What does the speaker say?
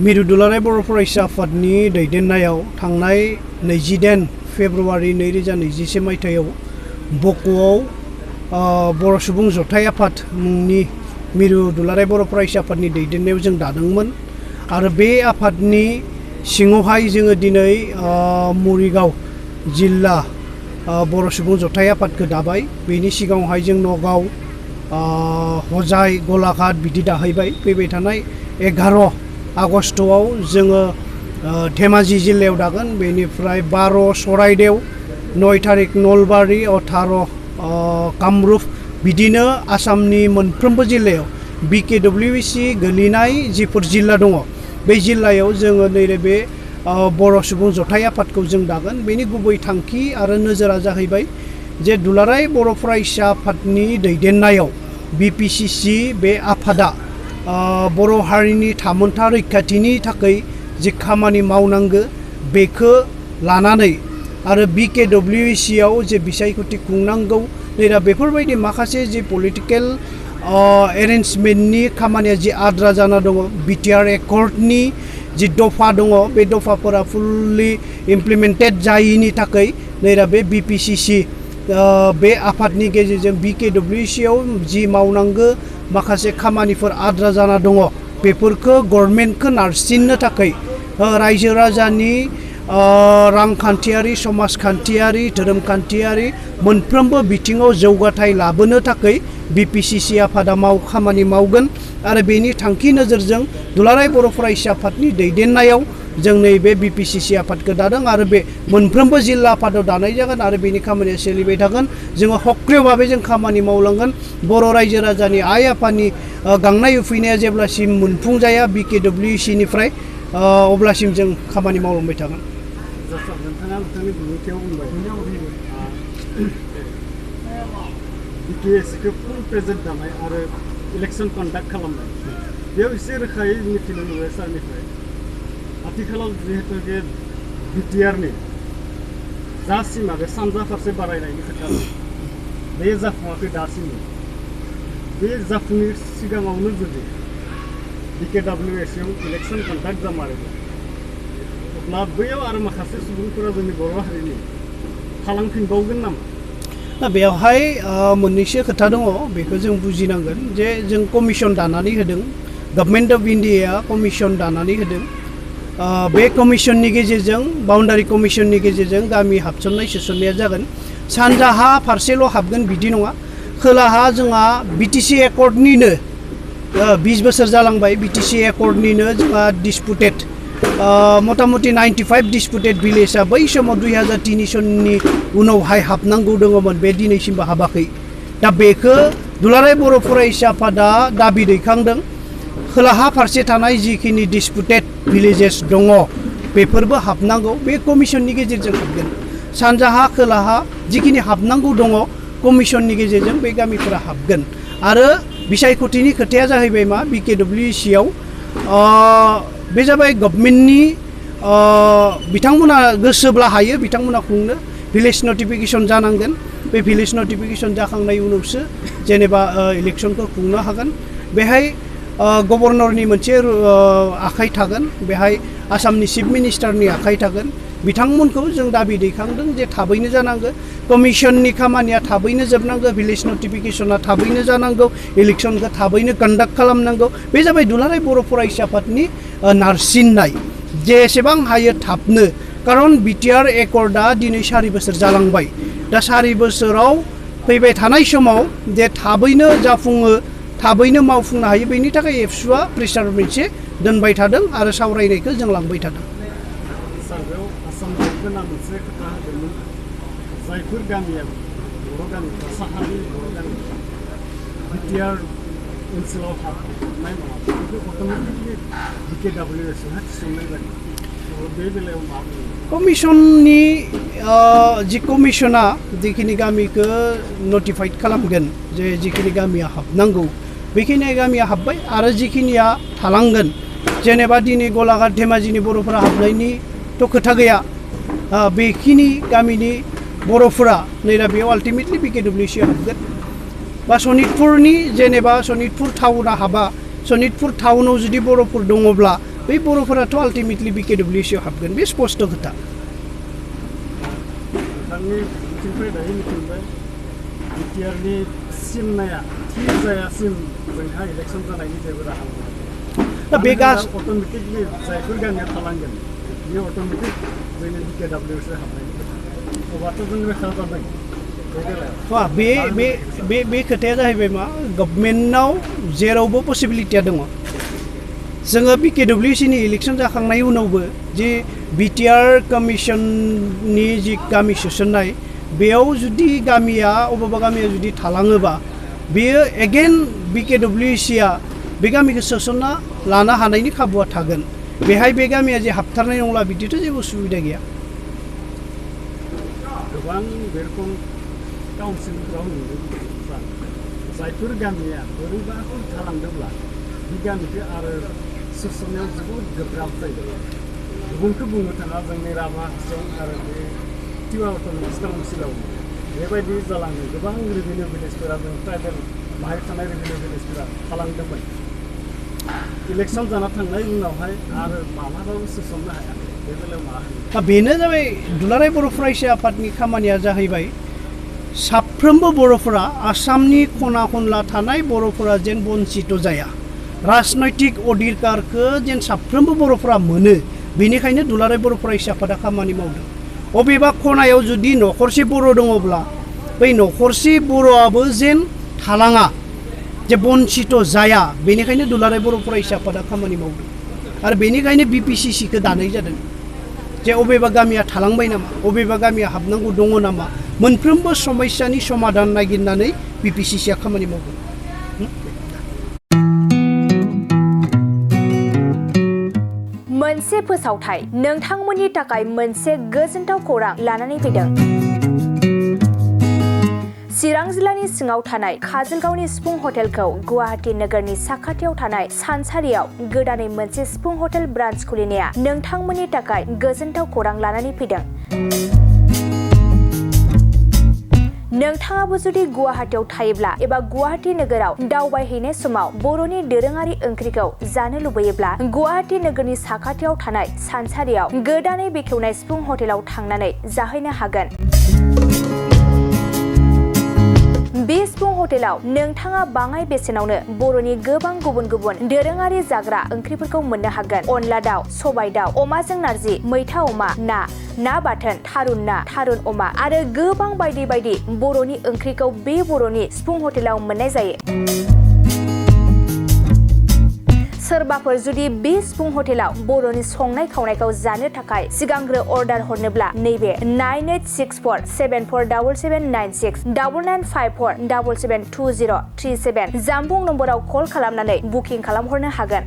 मिरु दुलाराय बर' फरायसा आफादनि दैदेननायाव थांनाय 20 फेब्रुवारि 2021 मायथाइयाव बक'आव बर' सुबुं जथाय आफाद मुंनि मिरु दुलाराय बर' फरायसा आफादनि दैदेननायाव जों दादोंमोन आरो बे आफादनि सिङावहाय जोङो दिनै मरिगाव जिल्ला बर' सुबुं जथाय आफादखौ दाबाय। बेनि सिगाङावहाय जों नगाव हजाय गलाघाट बिदि दाहैबाय। फैबाय थानाय 11 आगस्टआव जोङो धेमाजि जिल्लायाव दागोन। बेनिफ्राय 12 सराइदेव, 9 थारिख नलबारि, 18 कामरुप बिदिनो आसामनि मोनफ्रोमबो जिल्लायाव BKWC गोलैनाय जिफोर जिल्ला दङ बे जिल्लायाव जोङो नैबे बर' सुबुं जथाय आफादखौ जों दागोन। बेनि गुबै थांखि आरो नोजोरा जाहैबाय जे दुलाराय बर' फरायसा आफादनि दैदेननायाव BPCC बे आफादा बर' हारिनि थामोनथा रैखाथिनि थाखाय जे खामानि मावनांगो बेखौ लानानै आरो BKWC आव जे बिसायख'थि खुंनांगौ दा बेफोरबायदि माखासे जे पलिटिकेल एरेन्जमेन्टनि खामानिया जे आद्रा जाना दङ BTR एकर्डनि जि दफा दङ बे दफाफोरा फुल्लि इमप्लिमेन्टेड जायैनि थाखाय नैरा बे BPCC बे आफादनि गेजेरजों BKWC आव जि मावनांगौ माखासे खामानिफोर आद्रा जाना दङ बेफोरखौ गभर्नमेन्टखौ नारसिननो थाखाय रायजो राजानि रांखान्थियारि समाजखान्थियारि धोरोमखान्थियारि मोनफ्रोमबो बिथिङाव जौगाथाय लाबोनो थाखाय BPCC आफादा खामानि मावगोन आरो बेनि थांखि नोजोरजों दुलाराय बर' फरायसा आफादनि दैदेननायाव जों नैबे BPCC आफादखौ दादों आरो बे मोनफ्रोमबो जिल्ला आफादाव दानाय जागोन आरो बेनि खामानिया सोलिबाय थागोन। जोङो सक्रिय भाबै जों खामानि मावलांगोन। बर' रायजो राजानि आइ आफानि गांनाय उखैनाया जेब्लासिम मोनफुंजाया BKWC निफ्राय अब्लासिम जों खामानि मावलांबाय थागोन। BKSखौ फुल प्रेजेन्ट जानाय आरो इलेक्सन कन्डाक्ट खालामनाय बेयाव एसे रोखायै मिथिनो लुबैयो सारनिफ्राय आथिखालाव जिहेतु बे BTRनि जा सिमा बे सानजा फारसे बारायनायनि खोथा बे जाफुङाखै दासिमबो बे जाफुङै सिगाङावनो जुदि BKWC आव इलेक्सन कन्डाक्ट जामारोब्ला अब्ला बैयाव आरो माखासे सुबुंफोरा जोंनि बर' हारिनि थालांफिनबावगोन नामा? बेवहाय मोननैसो खोथा दङ बेखौ जों बुजिनांगोन जे जों कमिसन दानानै होदों। गभर्नमेन्ट अफ इन्डिया कमिसन दानानै होदों। बे कमिसननि गेजेरजों बाउन्डारि कमिसननि गेजेरजों गामि हाबसननाय सोसननाया जागोन। सानजाहा फारसेल' हाबगोन बिदि नङा। खोलाहा जोंहा BTC एकर्डनिनो 20 बोसोर जालांबाय। BTC एकर्डनिनो जोंहा डिसपुटेड मथा मथि 95 डिसपुटेड भिलेजआ बै समाव 2003 सननि उनावहाय हाबनांगौ दङमोन बे दिनैसिमबो हाबाखै। दा बेखौ दुलाराय बर' फरायसा आफादा दाबि दैखांदों खोलाहा फारसे थानाय जिखिनि डिसपुटेड भिलेजेस दङ बेफोरबो हाबनांगौ बे कमिसननि गेजेरजों हाबगोन। सानजाहा खोलाहा जिखिनि हाबनांगौ दङ कमिसननि गेजेरजों बे गामिफोरा हाबगोन आरो बिसायख'थिनि खोथाया जाहैबाय मा BKWC आव बे जाबाय गभर्नमेन्टनि बिथांमोना गोसोब्ला हायो बिथांमोना खुंनो भिलेज नटिफिकेसन जानांगोन। बे भिलेज नटिफिकेसन जाखांनाय उनावसो जेनेबा इलेक्सनखौ खुंनो हागोन। बेहाय गभर्नरनि मोनसे आखाइ थागोन। बेहाय आसामनि चिफ मिनिस्टारनि आखाइ थागोन। बिथांमोनखौ जों दाबि दैखांदों जे थाबैनो जानांगौ कमिसननि खामानिया थाबैनो जोबनांगौ भिलेज नटिफिकेसना थाबैनो जानांगौ इलेक्सनखौ थाबैनो कन्डाक्ट खालामनांगौ। बे जाबाय दुलाराय बर' फरायसा आफादनि नारसिननाय जेसेबां हायो थाबनो खारन BTR एकर्डआ दिनै 4 बोसोर जालांबाय। दा 4 बोसोराव फैबाय थानाय समाव जे थाबैनो जाफुङो थाबैनो मावफुंनो हायो बेनि थाखाय एबसुआ प्रेसार मोनसे दोनबाय थादों आरो सावरायनायखौ जों लांबाय थादों। मोनसे खोथा होदोंमोन जायफोर गामिया बर' गामिफ्रा साहानि बर' गामि BTR ओनसोलाव हाबनाय नङा बेखौ अट'मेटिकलि BKWC आ थिसननाय जायो। बे बेलायाव मा कमिसननि जि कमिसना जिखिनि गामिखौ नटिफाइड खालामगोन जे जिखिनि गामिया हाबनांगौ बेखिनि गामिया हाबबाय आरो जिखिनिया थालांगोन जेनेबा दिनै गलाघाट धेमाजिनि बर'फोरा हाबनायनिथ' खोथा गैया। बेखिनि गामिनि बर'फोरा नैरा बेयाव आल्टिमेटलि BKWC हाबगोन। बा सनितपुरनि जेनेबा सनितपुर टाउना हाबा सनितपुर टाउनाव जुदि बर'फोर दङब्ला बै बर'फोराथ' आल्टिमेटलि BKWC आव हाबगोन बे स्पष्ट खोथा नोंथांनि बिथिंनिफ्राय दायो मिथिबाय बिटिआरनि सिमनाया थि जायासिम जोंहा इलेक्सन जानायनि जेबो राहा दा बे अट'मेटिकलि जायफोर गामिया थालांगोन बियो अट'मेटिक जोंनि BKWC हाबनायनि खोथा अब्लाथ' जों रोखा जाबाय बे खोथाया जाहैबाय मा गभर्नमेन्टनाव जेरावबो पसिबिलिटिया दङ जोङो BKWC नि इलेक्सन जाखांनायनि उनावबो जे BTR कमिसननि जि गामि सोसननाय बेयाव जुदि गामिया अबेबा गामिया जुदि थालाङोबा बेयो एगेन BKWC आ बे गामिखौ सोसनना लानो हानायनि खाबुआ थागोन बेहाय बे गामिया जे हाबथारनाय नंला बिदिथ' जेबो उसुबिदा गैया गोबां बे रखम काउन्सिलफोराव नुदों जायफोर गामिया बोरैबाफोर थालांदोंब्ला बे गामिखौ आरो सोसननायाव जोबोद गोब्राब जायो गुबुनखौ बुंनो थाङा जोंनि राभा हासं आरो बे टिवा अट'नमास काउन्सिलाव बेबायदि जालाङो गोबां रेभिनिउ भिलेजफोरा जों ट्राइबेल बाहाय थानाय रेभिनिउ भिलेजफोरा थालांदोंमोन इलेक्सन जाना थांनायनि उनावहाय आरो मालाबाबो सोसननो हाया बे बेलायाव मा होनो बेनो जाबाय दुलाराय बर' फरायसा आफादनि खामानिया जाहैबाय साफ्रोमबो बर'फोरा आसामनि खना खनला थानाय बर'फोरा जेन बन्सित जाया राजनैतिक अधिकारखौ जेन साफ्रोमबो बर'फोरा मोनो बेनिखायनो दुलाराय बर' फरायसा आफादा खामानि मावदों अबेबा खनायाव जुदि न'खरसे बर' दङब्ला बै न'खरसे बर'आबो जेन थालाङा जे बन्सित जाया बेनिखायनो दुलाराय बर' फरायसा आफादा खामानि मावदों आरो बेनिखायनो BPCC खौ दानाय जादों जे अबेबा गामिया थालांबाय नामा अबेबा गामिया हाबनांगौ दङ नामा मोनफ्रोमबो समस्यानि समाधान नागिरनानै BPCC आ खामानि मावदों मोनसे फोसावथाय नोंथांमोननि थाखाय मोनसे गोजोनथाव खौरां लानानै फैदों चिरां जिल्लानि सिङाव थानाय काजलगावनि सिफुं हटेलखौ गुवाहाटी नोगोरनि साखाथियाव थानाय सानसारियाव गोदानै मोनसे सिफुं हटेल ब्रान्च खुलिनाया नोंथांमोननि थाखाय गोजोनथाव खौरां लानानै फैदों नोंथाङाबो जुदि गुवाहाटीयाव थायोब्ला एबा गुवाहाटी नोगोराव दावबायहैनाय समाव बर'नि दोरोङारि ओंख्रिखौ जानो लुबैयोब्ला गुवाहाटी नोगोरनि साखाथियाव थानाय सानसारियाव गोदानै बेखेवनाय सिफुं हटेलाव थांनानै जाहैनो हागोन बे सिफुं हटेलाव नोंथाङा बाङाय बेसेनावनो बर'नि गोबां गुबुन गुबुन दोरोङारि जाग्रा ओंख्रिफोरखौ मोननो हागोन अनला दाउ सबाय दाउ अमाजों नारजि मैथा अमा ना बाथोन थारुन ना थारुन अमा आरो गोबां बायदि बायदि बर'नि ओंख्रिखौ बे बर'नि सिफुं हटेलाव मोननाय जायो सोरबाफोर जुदि बे सिफुं हटेलाव बर'नि संनाय खावनायखौ जानो थाखाय सिगांग्रो अर्डार हरनोब्ला नैबे 9864747796 9954772037 जानबुं नम्बराव कल खालामनानै बुकिं खालामहरनो हागोन